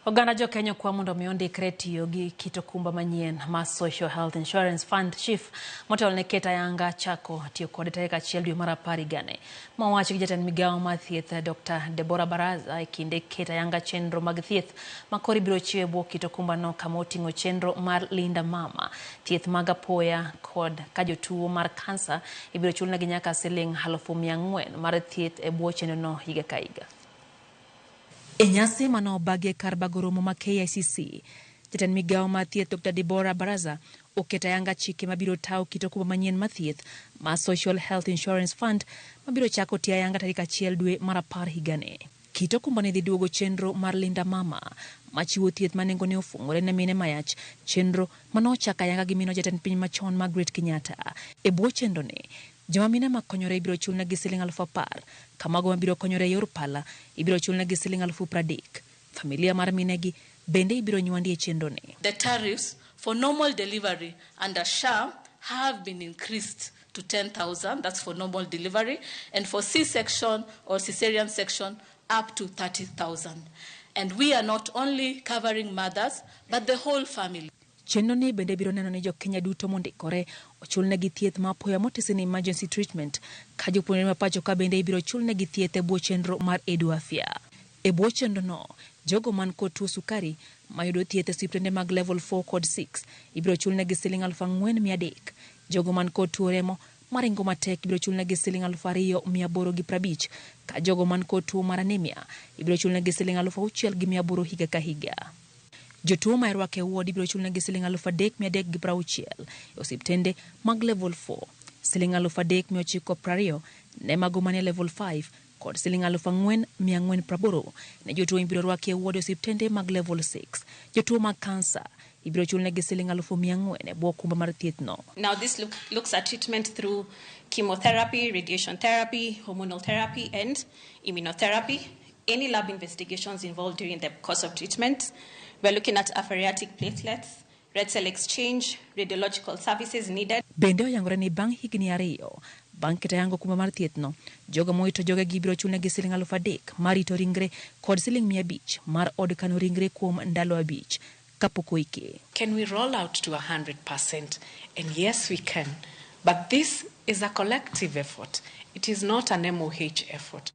Oganda jo Kenya okwa mondo mi ondikre tiyo gi kit okumba manyien mar Social Health Insurance Fund SHIF motelo ne keto ayanga chako tiyo kode tarik 1 dwe mar 10 higani. Ma owachi gi jatend migawo mar thieth Dr. Deborah Baraza e kinde keto ayanga chenro mag thieth ma koro ibiro chiw e bwo kit okumbano kama oting'o chenro mar Linda Mama, thieth mag apoya kod ka jotuo mar kansa ibiro chulnegi nyaka siling 400,000 mar thieth e bwo chenrono higa ka higa. E nyasi mane obagi e kar bago romo ma KICC, jatend migawo mar thieth Dr. Deborah Baraza oketo ayanga chike mabiro tawo kit okumba manyien mar thieth mar Social Health Insurance Fund mabiro chako tiyo ayanga tarik 1 dwe mar 10 higani. Kit okumba ni dhi duogo chenro mar Linda Mama machiwo thieth ma nengone ofungore ne mine mayach, chenro mane ochak ayanga gi mino jatend piny machon Margaret Kenyatta. E bwo chenro ni, joma mine makonyore ibiro chulnegi siling 10,000, ka mago mabiro konyore e yor pala ibiro chulnegi siling 30,000. Familia mar minegi bende ibiro nywandi e chenro ni. The tariffs for normal delivery under SHA have been increased to 10,000, that's for normal delivery, and for C-section or cesarean section up to 30,000. And we are not only covering mothers, but the whole family. Chenro ni bende biro neno ni jo Kenya duto mondikore ochulnegi thieth ma apoya motisi ni emergency treatment, ka jopuonjre ma pacho ka bende ibiro chulnegi thieth e bwo chenro mar Edu Afya. E bwo chenro no, jogo man kod tuo sukari mayudo thieth e osiptende mag level 4 kod 6 ibiro chulnegi siling 4,300. Jogo man kod tuo remo maringo matek ibiro chulnegi siling 2,850, ka jogo man kod tuo mar anemia ibiro chulnegi siling 6,800 higa ka higa. Jotuo ma irwako e ward ibiro chulnegi siling 3,360 e osiptende mag level 4, siling 3,920 ne mago manie level 5 kod siling 4,480 ne jotuo ibiro rwaki e ward e osiptende mag level 6. Jotuo mag kansa ibiro chulnegi siling 400,000 e bwo okumba mar thieth no. Now this looks at treatment through chemotherapy, radiation therapy, hormonal therapy and immunotherapy. Any lab investigations involved during the course of treatment. We're looking at apheretic platelets, red cell exchange, radiological services needed. Bende oyangore ni bang' higni 2 bang' keto ayanga okumba mar thieth no, jogo mowito jogegi ibiro chulnegi siling 3,000 mar rito ringre kod siling 500 mar od kano ringre kuom ndalo 5 kapok oike. Can we roll out to 100%? And yes, we can. But this is a collective effort. It is not an MOH effort.